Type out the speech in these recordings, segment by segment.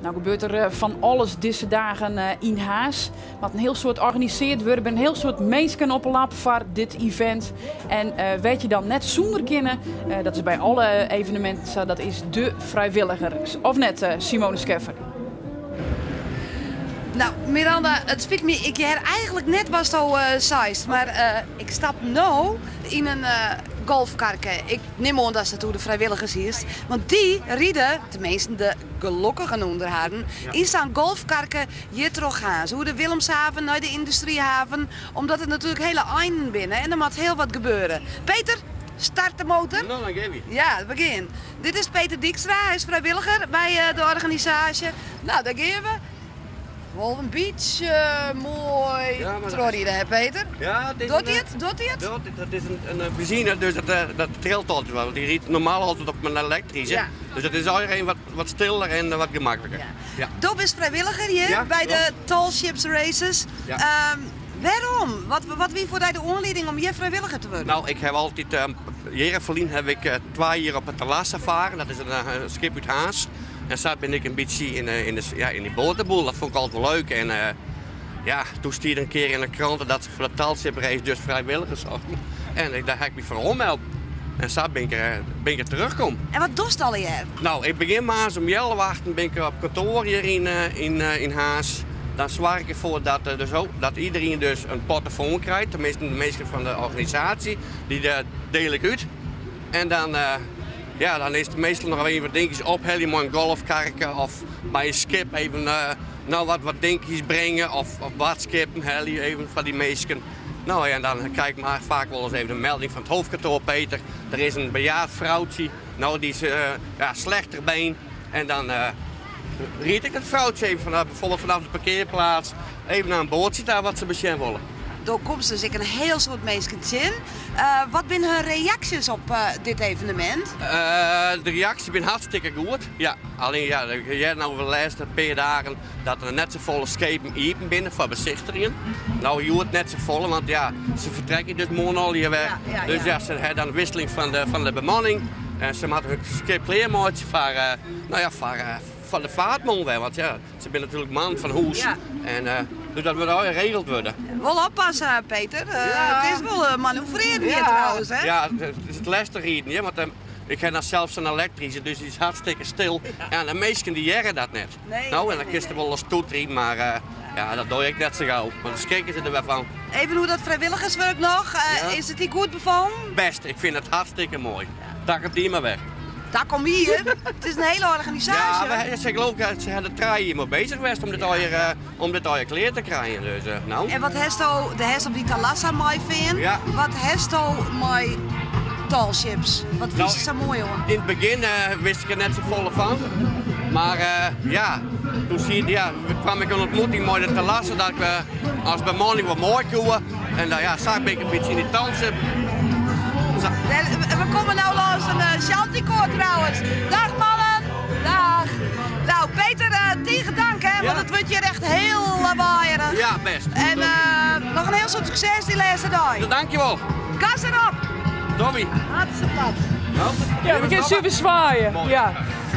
Nou gebeurt der fan alles dizze dagen yn Harns. Moat in hiel soad organisearre wurde, binne in hiel soad minsken op 'e lap foar dit event. En wêr't je dan net sûnder kinne, dat is by alle eveneminten sa, dat is de frijwilliger. Of net, Simone Scheffer? Nou, Miranda, it spyt my, ik hear eigenlik net watsto seist, mar ik stap no yn in golfkarke. Ik nim oan datst it oer de frijwilligers hiest, want dy ride, teminsten de gelokkigen ûnder harren, yn sa'n golfkarke hjir troch Harns, oer de Willemshaven nei de Yndustryhaven, omdat it natuerlik hiele einen binne en der moat hiel wat gebeure. Peter, start de motor. No, dan gean wy. Ja, we gean. Dit is Peter Dykstra, hy is frijwilliger by de organisaasje. No, dêr gean we. Wol in bytsje moai trochride, hè Peter? Ja, it is Docht hy it? Docht hy it? Dat is in benzine, dus dat trilt altyd wat. Want dy rydt normaal altyd op in elektryske. Ja. Dus dat is allegear even wat stiller en wat gemakliker. Ja. Do bist frijwilliger hjir by de Tall Ships Races. Ja. Wêrom? Wat wie foar dy de oanlieding om hjir frijwilliger te wurden? No, ik haw altyd, jierren ferlyn haw ik twa jier op 'e Thalassa faren. Dat is in skip út Harns. En sa bin ik in bytsje yn dy boateboel. Dat fûn ik altyd wol leuk. En ja, doe stie der in kear yn de krante dat se foar de Tall Ship Race dus frijwilligers sochten. En dêr ha ik my foar oanmeld. En sa bin ik der terjochte kommen. En wat dochst allegear? No, ik begjin moarns om healwei achten bin ik op kantoar hjir yn Harns. Dan soargje ik derfoar dat, dus, dat iedereen dus in portofoan krijt. Teminsten de minsken fan de organisaasje. Dy diel ik út. En dan, ja, dan is it meastal noch even wat dinkjes ophelje mei in golfkarke of by in skip even no, wat dinkjes bringe of boadskippen helje even foar dy minsken. No ja, en dan krij ik mar faak wol ris even in melding fan it hoofdkantoar, Peter, der is in bejaard froutsje, no dy is ja, slecht ter been. En dan ried ik dat froutsje even vanaf, bijvoorbeeld vanaf de parkearplaats even nei in boatsje ta wat se besjen wolle. Do komst dus ek in hiel soad minsken tsjin. Wat binne hun reaksjes op dit evenemint? De reaksjes binne hartstikke goed. Ja, allinne ja, ik hear no de lêste pear dagen dat der net safolle skepen iepen binne foar besichtigjen. No hjoed net safolle, want ja, se fertrekke dus moarn al hjir wer. Dus ja, se ha dan wisseling fan de bemanning en se moatte hun skip klearmeitsje foar, no ja, foar de faart moarn wer. Want ja, se binne natuerlik man fan hûs. En dus dat moat allegear regeld wurde. Wol oppasse, Peter. It is wol manoeuvrearjen hjir trouwens, hè? Ja, it is lêstich riden, hear, want ik ha dan sels sa'n elektryske, dus dy is hartstikke stil. En de minsken dy hearre dat net. No, en dan kinst der wol ris toeterje, mar ja, dat doch ik net sa gau, want dan skrikke se der wer fan. Even oer dat frijwilligerswurk noch, is it dy goed befallen? Bêst, ik fyn it hartstikke moai. Takom jier mar wer. Takom jier? It is in hiele organisaasje. Ja, se geloof ik, se ha der trije jier mei bezich west om dit allegear, om dit allegear klear te krijen. Dus, no. En wat hasto, do hast op dy Thalassa meifearn, wat hasto mei tall ships? Wat fynst der sa moai oan? Yn it begjin wist ik der net safolle fan, mar ja, doe siet, ja, kwam ik in ontmoeting mei de Thalassa dat ik as bemanning wat mei koe. En ja, sa bin ik in bytsje yn dy tall ship. We komme no lâns in shantykoar trouwens. Dag mannen! Dag! Nou Peter, tige dank hè, want it wurdt hjir echt hiel lawaaierich. Ja, bêst. En noch in hiel soad sukses dy lêste dei. Dankjewol. Gas derop! Tommy. Hartstikke plat. Ja, we kinne super swaaien. Ja.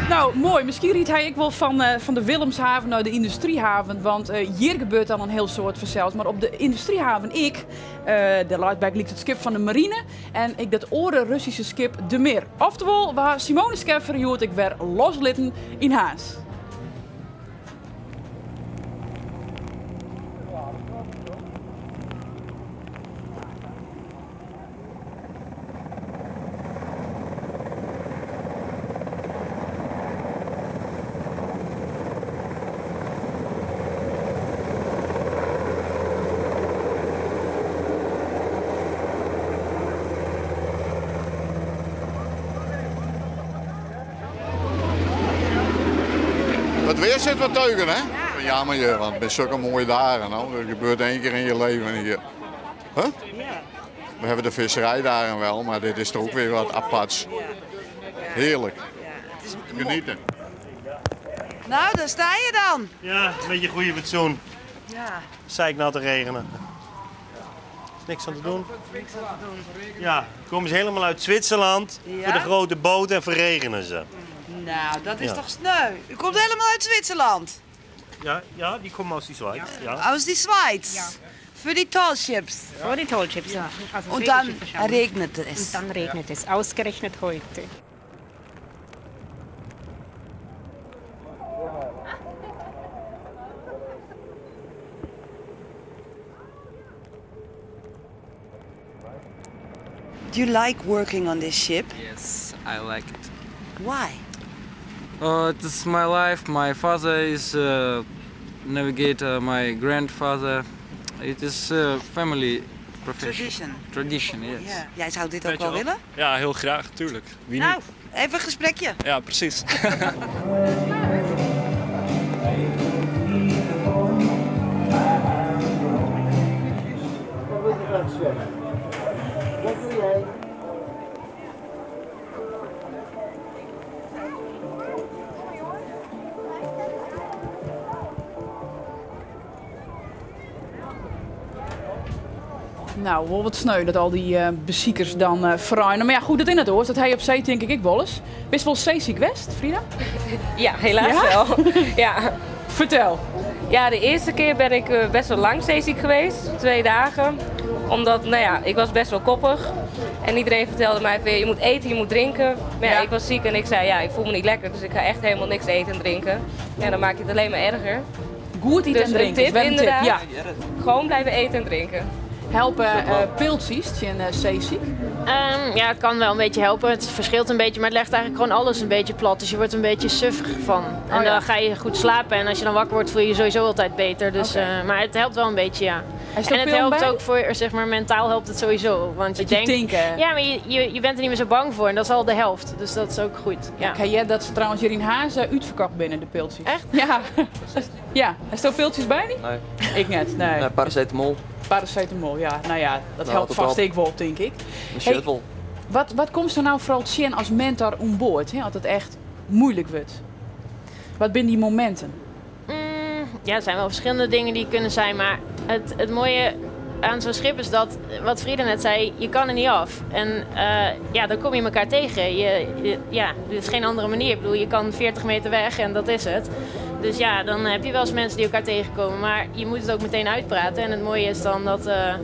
Nou, moai. Miskien rydt hy ek wol fan de Willemshaven nei de Yndustryhaven, want hjir gebeurt dan in hiel soad fansels. Mar op de Yndustryhaven ek, dêr leit bygelyks it skip fan de marine en ek dat oare Russyske skip de Mir. Oftewol, we ha Simone Scheffer hjoed ek wer loslitten yn Harns. Het weer sit wat teugen, hè? Ja, maar je, want het zijn zulke mooie dagen. No. Dat gebeurt één keer in je leven hier. Huh? We hebben de visserijdagen wel, maar dit is toch ook weer wat aparts. Heerlijk. Genieten. Nou, daar sta je dan. Ja, een beetje goede fatsoen. Ja. Zeiknat te regenen. Is niks aan te doen. Niks aan te doen. Ja, komen ze helemaal uit Zwitserland Ja? voor de grote boot en verregenen ze. Nou, dat is Ja. toch sneu. U komt helemaal uit Zwitserland. Ja, ja, die komen aus die Schweiz. Ja. Aus die Schweiz. Für die Tallships. Vor die Tallships. Ja. Also Und dann Segelschiffe schauen. regnet es. Und dann regnet es, ausgerechnet heute. Do you like working on this ship? Yes, I like it. Why? It is my life. My father is a navigator. My grandfather. It is a family profession. Tradition. Tradition, yes. Ja. Jij zou dit ook wel willen? Ja, heel graag, tuurlijk. Wie Nou, niet? even een gesprekje. Ja, precies. Nou, wel wat sneu dat al die beziekers dan verruimen. Maar ja, goed, dat in het hoor. Dat hij op zee denk ik ik wel eens. Best wel zeeziek West, Frida? Ja, helaas Ja? wel. Ja. Vertel. Ja, de eerste keer ben ik best wel lang zeeziek geweest. 2 dagen. Omdat, nou ja, ik was best wel koppig. En iedereen vertelde mij van, je moet eten, je moet drinken. Maar ja, ik was ziek en ik zei, ja, ik voel me niet lekker. Dus ik ga echt helemaal niks eten en drinken. Ja, dan maak je het alleen maar erger. Goed eten Dus en een drinken, tip, is wel een tip, inderdaad. ja. Gewoon blijven eten en drinken. Helpen piltjes in zeeziek? Ja, het kan wel een beetje helpen. Het verschilt een beetje, maar het legt eigenlijk gewoon alles een beetje plat. Dus je wordt een beetje suf van. En dan ga je goed slapen. En als je dan wakker wordt, voel je je sowieso altijd beter. Maar het helpt wel een beetje, ja. Is er En het pil helpt bij? ook voor, zeg maar, mentaal helpt het sowieso. Want je Dat je denkt, denkt, Ja, maar je bent er niet meer zo bang voor. En dat is al de helft. Dus dat is ook goed. Ja. Kijk, jij dat ze trouwens hier in Hazen uitverkocht binnen, de piltjes. Echt? Ja. Ja. Is er piltjes bij niet? Nee. Ik net, nee. Nee, paracetamol. Paracetamol, ja. Nou ja, dat Nou, helpt dat vast wel. ik wel, denk ik. Een shuttle. Wat komt er nou vooral zien als mentor aan boord, hè, als het echt moeilijk wordt? Wat zijn die momenten? Ja, er zijn wel verschillende dingen die kunnen zijn, maar het mooie aan zo'n schip is dat, wat Frida net zei, je kan er niet af. En dan kom je elkaar tegen. Er is geen andere manier. Je kan 40 meter weg en dat is het. Dus dan heb je wel eens mensen die elkaar tegenkomen. Maar je moet het ook meteen uitpraten. En het mooie is dan dat er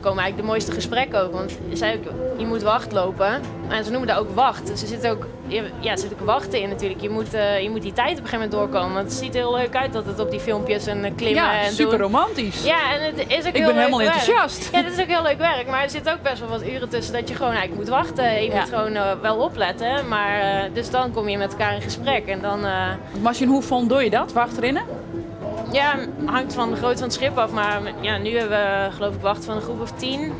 komen eigenlijk de mooiste gesprekken ook. Want je zei ook, je moet wachtlopen. En ze noemen dat ook wacht. Dus er zit ook, ja, er zit ook wachten in natuurlijk. Je moet die tijd op een gegeven moment doorkomen. Want het ziet er heel leuk uit dat het op die filmpjes en klimmen Ja, en super doen. romantisch. Ja, en het is ook Ik heel ben leuk helemaal werk. enthousiast. Ja, dat is ook heel leuk werk. Maar er zit ook best wel wat uren tussen dat je gewoon eigenlijk moet wachten. Je moet gewoon wel opletten. Maar dus dan kom je met elkaar in gesprek. En dan Marcin, hoe vond doe je dat? Wacht erin, hè? Ja, hangt van de grootte van het schip af. Maar nu hebben we geloof ik wacht van een groep of 10.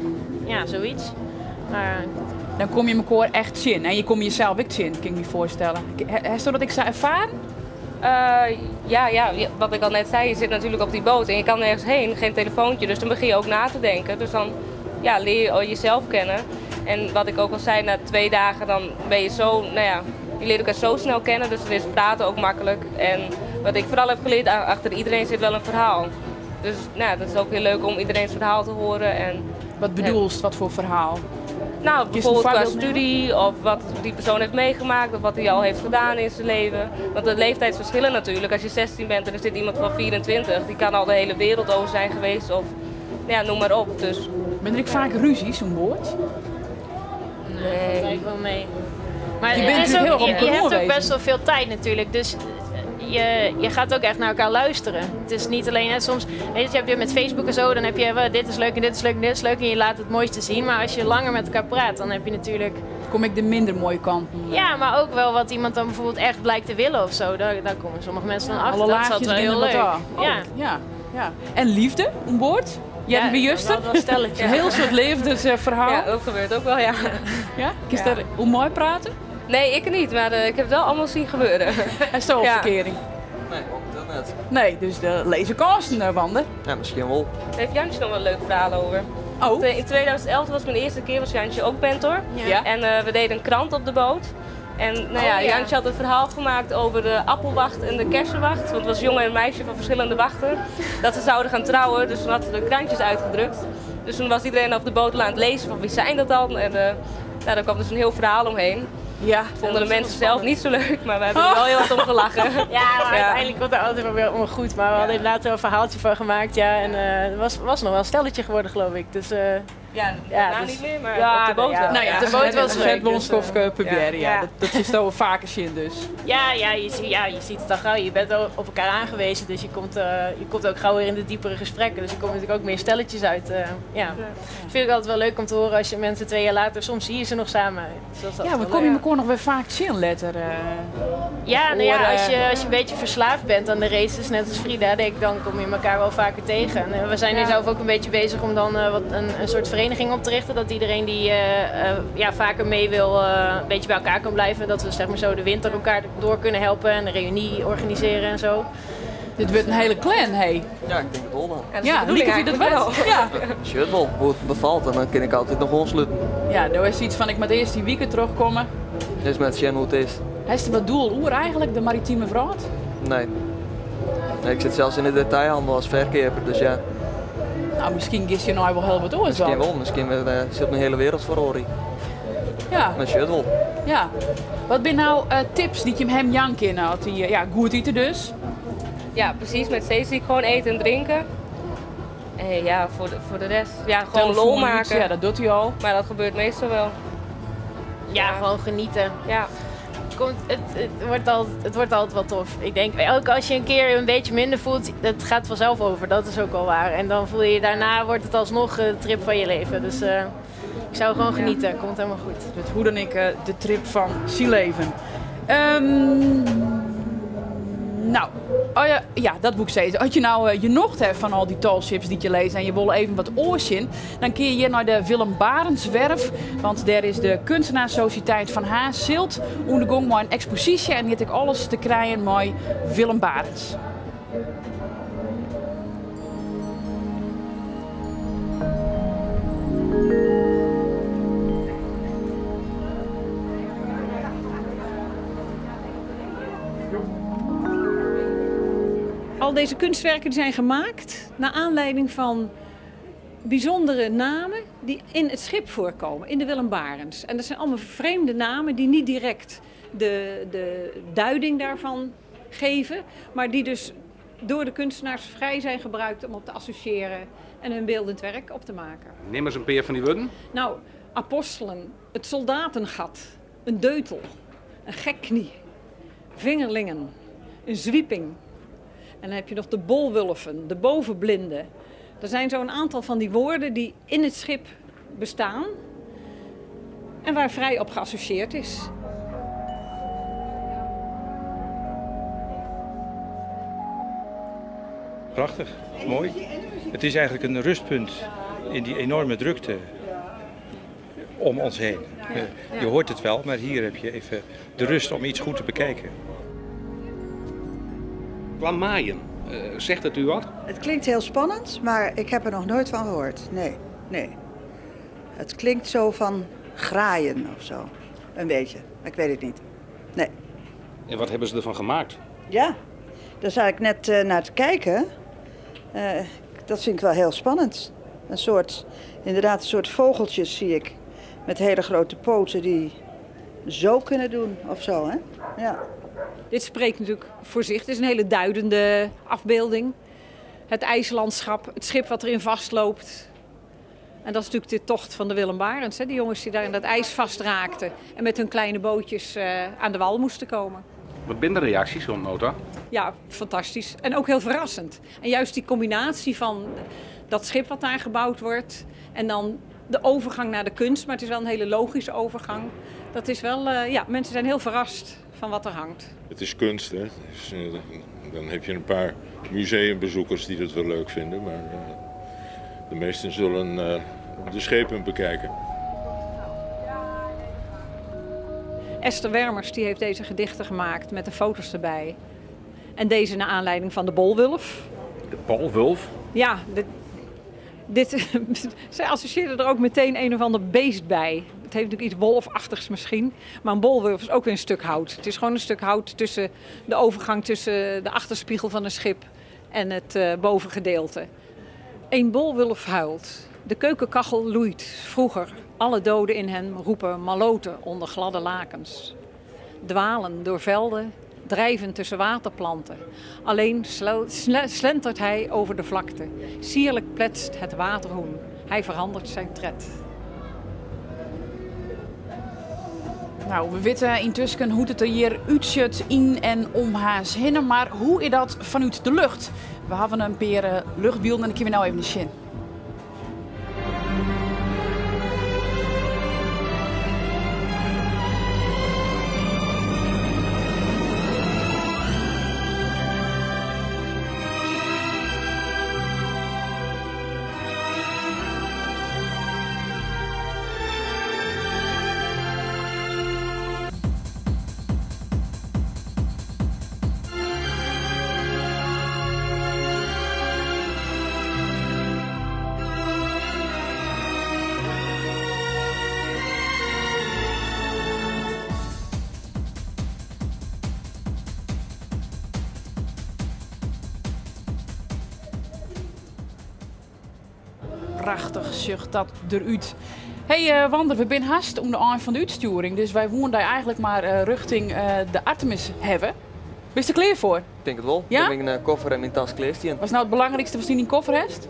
Ja, zoiets. Maar Dan kom je elkaar echt zin. En je komt jezelf ook zin, kan ik me voorstellen. Heb je dat ik zou ervaren? Ja, wat ik al net zei, je zit natuurlijk op die boot en je kan nergens heen, geen telefoontje. Dus dan begin je ook na te denken. Dus dan leer je jezelf kennen. En wat ik ook al zei, na 2 dagen dan ben je zo, nou ja, je leert elkaar zo snel kennen. Dus dan is praten ook makkelijk. En wat ik vooral heb geleerd, achter iedereen zit wel een verhaal. Dus dat is ook heel leuk om iedereen's verhaal te horen. En wat bedoelst, wat voor verhaal? Kun je Bijvoorbeeld een qua voorbeeld nemen? studie of wat die persoon heeft meegemaakt of wat hij al heeft gedaan in zijn leven. Want de leeftijdsverschillen natuurlijk. Als je 16 bent en er zit iemand van 24, die kan al de hele wereld over zijn geweest of noem maar op. Dus. Ben er ook vaak ruzies aan boord? Nee. Dat valt eigenlijk wel mee. Maar Je bent natuurlijk heel erg op je hebt ook elkaar best wel veel tijd natuurlijk. Dus je gaat ook echt naar elkaar luisteren. Het is niet alleen, hè, soms, weet je, je hebt je met Facebook en zo, dan heb je, dit is leuk en dit is leuk en dit is leuk en je laat het mooiste zien. Maar als je langer met elkaar praat, dan heb je natuurlijk... Kom ik de minder mooie kanten? Ja, maar ook wel wat iemand dan bijvoorbeeld echt blijkt te willen of zo. Daar komen sommige mensen dan achter. Alle Dat is altijd laagjes wel heel binnen leuk. wat daar. Ja. Oh, ja, ja. En liefde aan boord? Jij Ja, bent juster? dat wel een stelletje. Een heel soort levensverhaal. Ja, dat gebeurt ook wel, ja. Ja? Kun je daar hoe mooi praten? Nee, ik niet, maar ik heb het wel allemaal zien gebeuren. En zo Ja. verkering? Nee, momenteel net. Nee, dus de lezen kansen, Wander. Ja, misschien wel. Daar heeft Jantje nog wel een leuk verhaal over. Oh. In 2011 was mijn eerste keer, was Jantje ook mentor. Ja. En we deden een krant op de boot. En Jantje had een verhaal gemaakt over de appelwacht en de kersenwacht. Want het was jongen en meisje van verschillende wachten. Dat ze zouden gaan trouwen, dus toen hadden ze de krantjes uitgedrukt. Dus toen was iedereen op de boot al aan het lezen van wie zijn dat dan? En daar kwam dus een heel verhaal omheen. Ja, Vonden de mensen zelf niet zo leuk, maar we hebben er wel heel hard om gelachen. Ja, maar uiteindelijk komt er altijd wel weer om goed. Maar we hadden inderdaad er een verhaaltje van gemaakt. Ja, en het was nog wel een stelletje geworden, geloof ik. Dus, Ja, daarna niet meer, maar op de boot wel. Nou ja, de boot was leuk. Het dus, proberen, ja. ja. Dat is toch wel vaker zin dus. Ja, ja, je ziet het al gauw. Je bent al op elkaar aangewezen, dus je komt ook gauw weer in de diepere gesprekken. Dus er komen natuurlijk ook meer stelletjes uit. Ja. Dat vind ik altijd wel leuk om te horen als je mensen 2 jaar later, soms zie je ze nog samen. Dus dat is Ja, altijd we wel komen leuk. elkaar nog weer vaak zien letter. Ja, nou ja, horen. als je een beetje verslaafd bent aan de races, net als Frida, denk ik, dan kom je elkaar wel vaker tegen. En we zijn nu zelf ook een beetje bezig om dan een soort vereniging op te richten. Dat iedereen die vaker mee wil, een beetje bij elkaar kan blijven. Dat we zo de winter elkaar door kunnen helpen en een reunie organiseren en zo. Dit wordt een hele clan, hé. Ja, ik denk het wel dan. Ja, dat is Ja, de bedoeling Lieke vindt het wel. eigenlijk Ja. Shirt wel, hoe het bevalt en dan kan ik altijd nog ontsluiten. Ja, daar is iets van ik moet eerst die weekend terugkomen. Dus met Sjen hoe het is. Hij is er wat doel oer eigenlijk, de maritieme vrouw? Nee. Nee, ik zit zelfs in de detailhandel als verkoper, dus ja. Nou, misschien gist je nou wel heel wat oors Misschien wel, misschien zit mijn hele wereld voor Ori. Ja. Maar shirt wel. Ja. Wat zijn nou tips die je hem Jan in had? Die, ja, goed eten dus. Ja, precies. Met zeeziek gewoon eten en drinken. En ja, voor de rest. Ja, gewoon Telefoon lol iets, maken. Ja, dat doet hij al. Maar dat gebeurt meestal wel. Ja, gewoon genieten. Ja. Het wordt altijd wel tof. Ik denk, ook als je een keer een beetje minder voelt, het gaat vanzelf over. Dat is ook al waar. En dan voel je je daarna, wordt het alsnog de trip van je leven. Dus ik zou gewoon genieten. Komt helemaal goed. Het hoe dan ik de trip van Sealeven. Nou, oh ja, ja, dat boek zei ze. Als je nou je nocht hebt van al die tallships die je leest en je wil even wat oorzin, dan keer je hier naar de Willem Barenswerf. Want daar is de kunstenaarssociëteit van Harns Zilt. Ondergong maar een expositie en die heb ik alles te krijgen met Willem Barens. Al deze kunstwerken zijn gemaakt naar aanleiding van bijzondere namen die in het schip voorkomen, in de Willem Barents. En dat zijn allemaal vreemde namen die niet direct de duiding daarvan geven, maar die dus door de kunstenaars vrij zijn gebruikt om op te associëren en hun beeldend werk op te maken. Neem eens een peer van die woorden. Nou, apostelen, het soldatengat, een deutel, een gekknie, vingerlingen, een zwieping. En dan heb je nog de bolwulven, de bovenblinden. Er zijn zo'n aantal van die woorden die in het schip bestaan en waar vrij op geassocieerd is. Prachtig, mooi. Het is eigenlijk een rustpunt in die enorme drukte om ons heen. Je hoort het wel, maar hier heb je even de rust om iets goed te bekijken. Klamaaien, zegt het u wat? Het klinkt heel spannend, maar ik heb er nog nooit van gehoord. Nee, nee. Het klinkt zo van graaien of zo. Een beetje, maar ik weet het niet. Nee. En wat hebben ze ervan gemaakt? Ja, daar zat ik net naar te kijken. Dat vind ik wel heel spannend. Een soort, inderdaad, een soort vogeltjes zie ik. Met hele grote poten die zo kunnen doen of zo, hè? Ja. Dit spreekt natuurlijk voor zich. Het is een hele duidende afbeelding. Het ijslandschap, het schip wat erin vastloopt. En dat is natuurlijk de tocht van de Willem Barents. Hè? Die jongens die daar in dat ijs vastraakten en met hun kleine bootjes aan de wal moesten komen. Wat zijn de reacties op nota? Ja, fantastisch. En ook heel verrassend. En juist die combinatie van dat schip wat daar gebouwd wordt en dan de overgang naar de kunst, maar het is wel een hele logische overgang. Dat is wel, ja, mensen zijn heel verrast van wat er hangt. Het is kunst, hè. Dus, dan heb je een paar museumbezoekers die dat wel leuk vinden, maar de meesten zullen de schepen bekijken. Esther Wermers die heeft deze gedichten gemaakt met de foto's erbij. En deze naar aanleiding van de bolwulf. De bolwulf? Ja, zij associeerde er ook meteen een of ander beest bij. Het heeft natuurlijk iets wolfachtigs misschien. Maar een bolwulf is ook weer een stuk hout. Het is gewoon een stuk hout tussen de overgang tussen de achterspiegel van een schip en het bovengedeelte. Een bolwulf huilt. De keukenkachel loeit, vroeger, alle doden in hem roepen malloten onder gladde lakens. Dwalen door velden, drijven tussen waterplanten. Alleen slentert hij over de vlakte. Sierlijk pletst het waterhoen. Hij verandert zijn tred. Nou, we weten intussen hoe het er hier uitziet in en om Harns hinne, maar hoe is dat vanuit de lucht? We hebben een paar luchtbeelden en dan kunnen we nou even zien. Prachtich sjocht dat derút. Hey, Wander, we binne hast oan de ein fan de útstjoering, dus wy woene dy eigentlik mar rjochting de Artemis hawwe. Bist der klear foar? Ik tink it wol. Ja? Ik ha myn koffer en myn tas klearstean. Wat is no it belangrykste watst yn dyn koffer hast?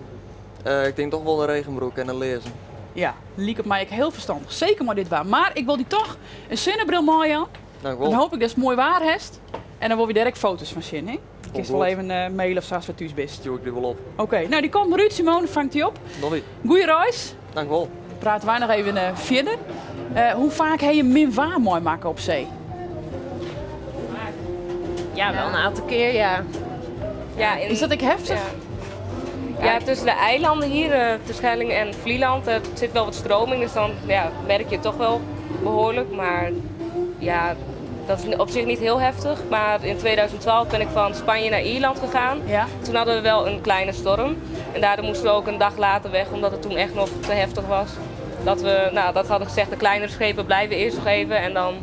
Ik tink toch wol de regenbroek en de learzen. Ja, liket my ek hiel ferstannich. Seker mei dit waar. Mar ik wol dy toch in sinnebril meijaan. Dank wol. Dan hoopje ik datst moai waar hast. En dan wolle we dêr ek foto's fan sjen, hè? Kinst wol even maile of sa ast wer thús bist. Stjoer ik dy wol op. Oké, no dy komt derút, Simone fangt dy op. Dolly. Goeie reis. Dank wol. Prate wy noch even fierder. Hoe faak ha je min waar meimakke op see? Ja, wel in aantal kear, ja. Ja, in Is dat ek heftich? Ja. Ja, tussen de eilanden hier, Terschelling en Vlieland, sit wol wat streaming, dus dan ja, merk je het toch wel behoorlijk. Maar ja, dat is op zich niet heel heftig. Maar in 2012 ben ik van Spanje naar Ierland gegaan. Toen hadden we wel een kleine storm. En daardoor moesten we ook een dag later weg, omdat het toen echt nog te heftig was. Dat we, nou, dat hadden gezegd, de kleinere schepen blijven eerst nog even en dan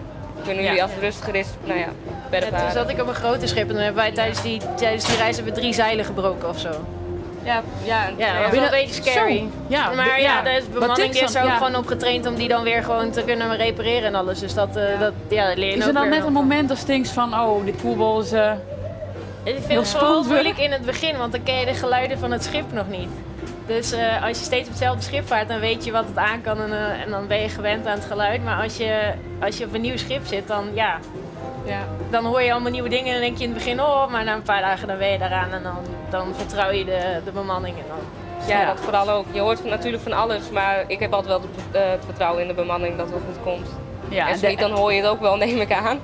kunnen jullie als het rustiger is, nou ja, verder Ja, toen varen. zat ik op een grote schip en toen hebben wij tijdens die reis hebben we 3 zeilen gebroken of zo. Ja, ja, Ja, dat was wel een beetje scary. Zo. Ja, maar ja, ja. daar is de Wat bemanning tikt die is dan? er ook Ja. gewoon op getraind om die dan weer gewoon te kunnen repareren en alles. Dus dat, ja, dat leer je Is er ook dan weer net nog een van. moment dat je denkt van, oh, dit voetbal is, Ik vind heel het vooral spannend worden? moeilijk in het begin, want dan ken je de geluiden van het schip nog niet. Dus als je steeds op hetzelfde schip vaart, dan weet je wat het aan kan en dan ben je gewend aan het geluid. Maar als je op een nieuw schip zit, dan hoor je allemaal nieuwe dingen en dan denk je in het begin, oh, maar na een paar dagen dan ben je daaraan en dan vertrouw je de bemanning. En dan... Ja, dat vooral ook. Je hoort natuurlijk van alles, maar ik heb altijd wel het vertrouwen in de bemanning dat het wel goed komt. Ja, en en zo de niet, dan hoor je het ook wel, neem ik aan.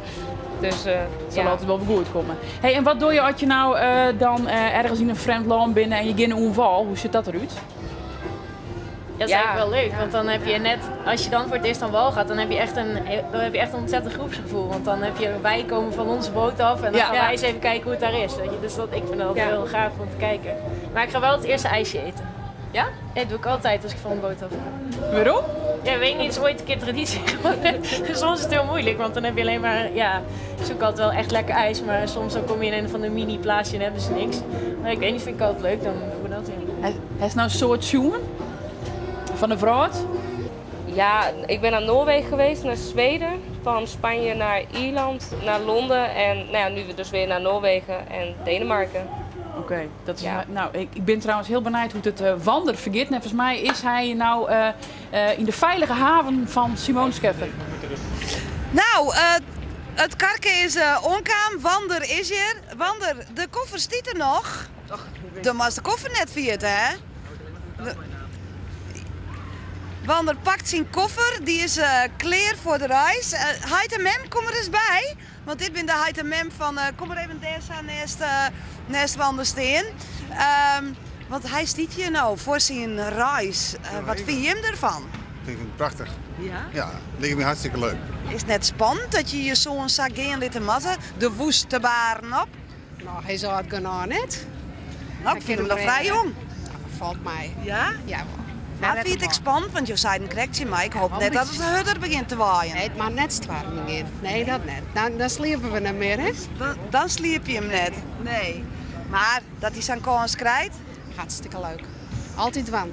Dus Het zal ja. altijd wel goed komen. Hey, en wat doe je als je nou dan ergens in een vreemd land binnen en je gaat in een val? Hoe ziet dat eruit? Dat is eigenlijk wel leuk, want dan heb je net, als je dan voor het eerst aan wal gaat, dan heb je echt een, dan heb je echt een ontzettend groepsgevoel. Want dan heb je, wij komen van onze boot af en dan gaan wij eens even kijken hoe het daar is. Weet je? Dus ik vind dat heel gaaf om te kijken. Maar ik ga wel het eerste ijsje eten. Ja? Ja, dat doe ik altijd als ik van de boot af ga. Waarom? Ja, weet ik niet, het is ooit een keer traditie geworden. Soms is het heel moeilijk, want dan heb je alleen maar, ja, ik zoek altijd wel echt lekker ijs, maar soms dan kom je in een van de mini-plaatsje en hebben ze niks. Maar ik weet niet, vind ik altijd leuk, dan doen we dat weer. Hij is nou een soort schoen van de vrouw? Ja, ik ben naar Noorwegen geweest, naar Zweden, van Spanje naar Ierland, naar Londen en nu dus weer naar Noorwegen en Denemarken. Oké, dat is nou, ik ben trouwens heel benieuwd hoe het Wander vergeet. En volgens mij is hij nou in de veilige haven van Simone Scheffer. Nou, het karken is onkaam, Wander is hier. Wander, de koffer stiet er nog. De was de koffer net viert, hè? Wander pakt zijn koffer, die is klaar voor de reis. Heit en mem, kom er eens bij. Want dit ben de heit en mem van, kom maar even deze aan naast Wander steen. Want hij stiet hier nou voor zijn reis. Wat vind je hem ervan? Ik vind het prachtig. Ja? Ja, lijkt me hartstikke leuk. Is het net spannend dat je je zoon zag gaan laten matten, de woeste baren op? Nou, hij zou het genoeg net. Nou, ik vind hem nog vrij jong. Nou, valt mij. Ja? Ja. Maar vind je het spannend? Want je zei een correctie, maar ik hoop net dat het harder begint te waaien. Nee, het mag net storming in. Nee, dat net. Dan sliepen we niet meer, hè? Dan sliep je hem net. Nee. Maar dat hij zijn kans krijgt? Hartstikke leuk. Altijd wan.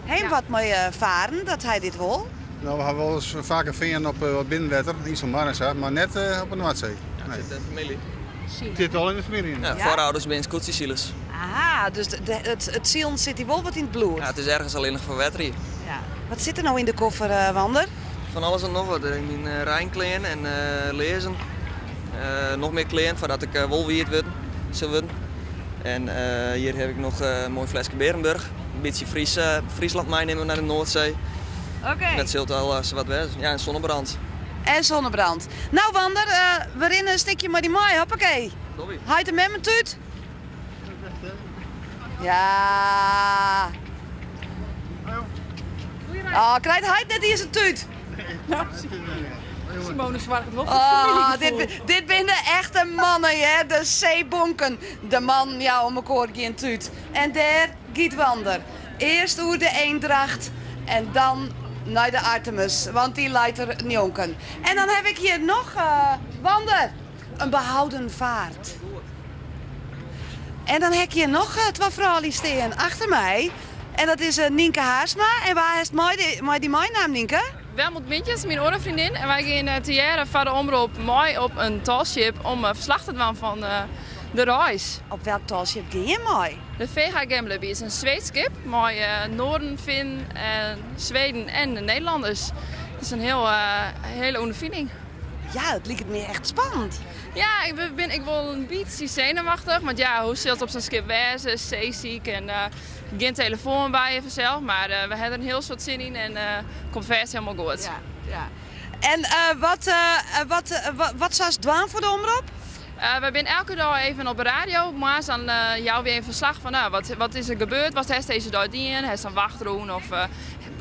Ha jim wat mei faren dat hy dit wol? No, we hawwe wolris faker fearn op wat binnenwetter, Iselmar en sa, mar net op de Noardsee. Ja, it sit yn de famylje. It sit al yn de famylje. Ja, foarouders binne skûtsjesilers. Aha, dus it silen sit dy wol wat yn it bloed. Ja, it is ergens allinnich foar wetter hjir. Ja. Wat sit der no yn de koffer, Wander? Fan alles en noch wat. Myn reinklean en learzen. Noch mear klean foardat ik wol wiet wurden sil wurden. En hjir haw ik noch in moai fleske Berenburg. In bytsje Fries, Friesland meinimme nei de Noardsee. Oké. Dat sil it al sawat wêze. Ja, en zonnebrand. En zonnebrand. Nou Wander, we rinne in stikje mei dy mei, hoppakee. Heit en mem in tút. Ja. Oh, krijt heit net iens in tút? Simone soarget wol foar Oh, famyljegefoel. dit, dit binne de echte mannen, hear. De seebonken. De mannen jouwe mekoar gjin tút. En dêr giet Wander. Earst oer de Eendracht en dan nei de Artemis, want dy leit der njonken. En dan haw ik hjir noch Wander, in behouden vaart. En dan ha ik hjir noch twa froulju stean achter my. En dat is Nynke Haarsma. En wa hast mei dy meinaam, Nynke? Welmoed Mintjes, myn oare freondin. En wy gean tegearre foar de omrop mei op in tallship om ferslach te dwaan fan de reis. Op welk tallship gean jim mei? De Vega Gamleby is in Sweedsk skip mei Noaren, Finnen, Sweden en de Nederlanners. Het is in hiele ûnderfining. Ja, it liket my echt spannend. Ja, ik bin ek wol in bytsje senuwachtich. Want ja, hoe sil it op sa'n skip wêze? Seesiik en gjin telefoan by je fansels. Mar we hawwe der in hiel soad sin yn en it komt fêst hielendal goed. Ja, ja. En wat, wat, wat silst dwaan foar de omrop? Wy binne elke dei even op de radio. Moarns dan jouwe wy even ferslach fan nou, wat, wat is der gebeurd, wat hast dizze dei dien, hast in wacht rûn of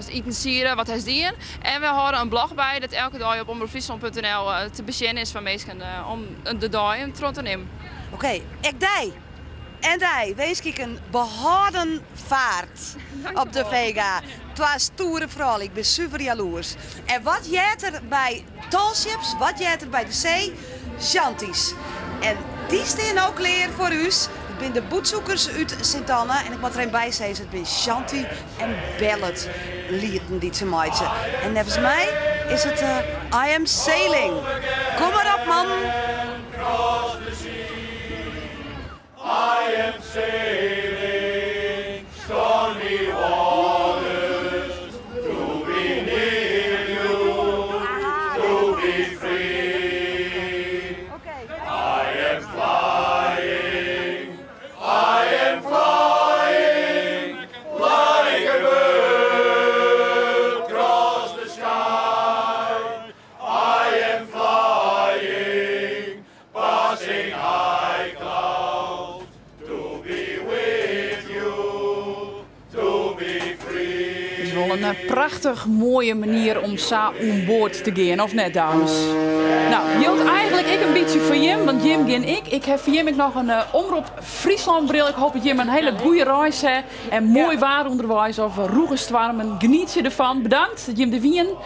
itensiede, wat hast dien. En we hâlde in blog by dat elke dei op omropfryslan.nl te besjen is foar minsken om de dei troch te nimmen. Oké, ek dy en dy winskje ik in behâlden faart op de Vega. Twa stoere froulju, ik bin suver jaloers. En wat heart der by tallships, wat heart der by de see? Shanties. En dy stean no klear foar ús. It binne de Boetzoekers út Sint Anne. En ik moat der even by sizze, it binne shanty en ballad lieten dy't se meitsje. En neffens my is it I Am Sailing. Kom mar op, mannen! I am sailing stormy waters to be near you, to be free. I am flying, I am flying like a bird across the sky. I am flying, passing high clouds to be with you, to be free. Het is wol in prachtich moaie manier om sa oan board te gean, of net, dames? Nou, jildt eigentlik ek in bytsje foar jim, want jim gean ek. Ik haw foar jim ek noch in Omrop Fryslân bril. Ik hoopje dat jim in hiele goede reis ha en moai waar ûnderweis of rûge stoarmen. Genietsje derfan. Bedankt dat jim der wienen.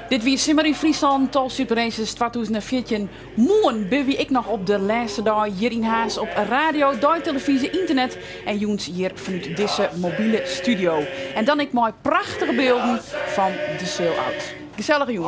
Dit wie Simmer yn Fryslân, Tall Ship Races 2014. Moarn binne wy ek noch op de lêste dei hjir yn Harns op radio, deitelevyzje, ynternet en jûns hjir fanút dizze mobile studio. En dan ek mei prachtige bylden fan de Sail Out. Gesellige jûn.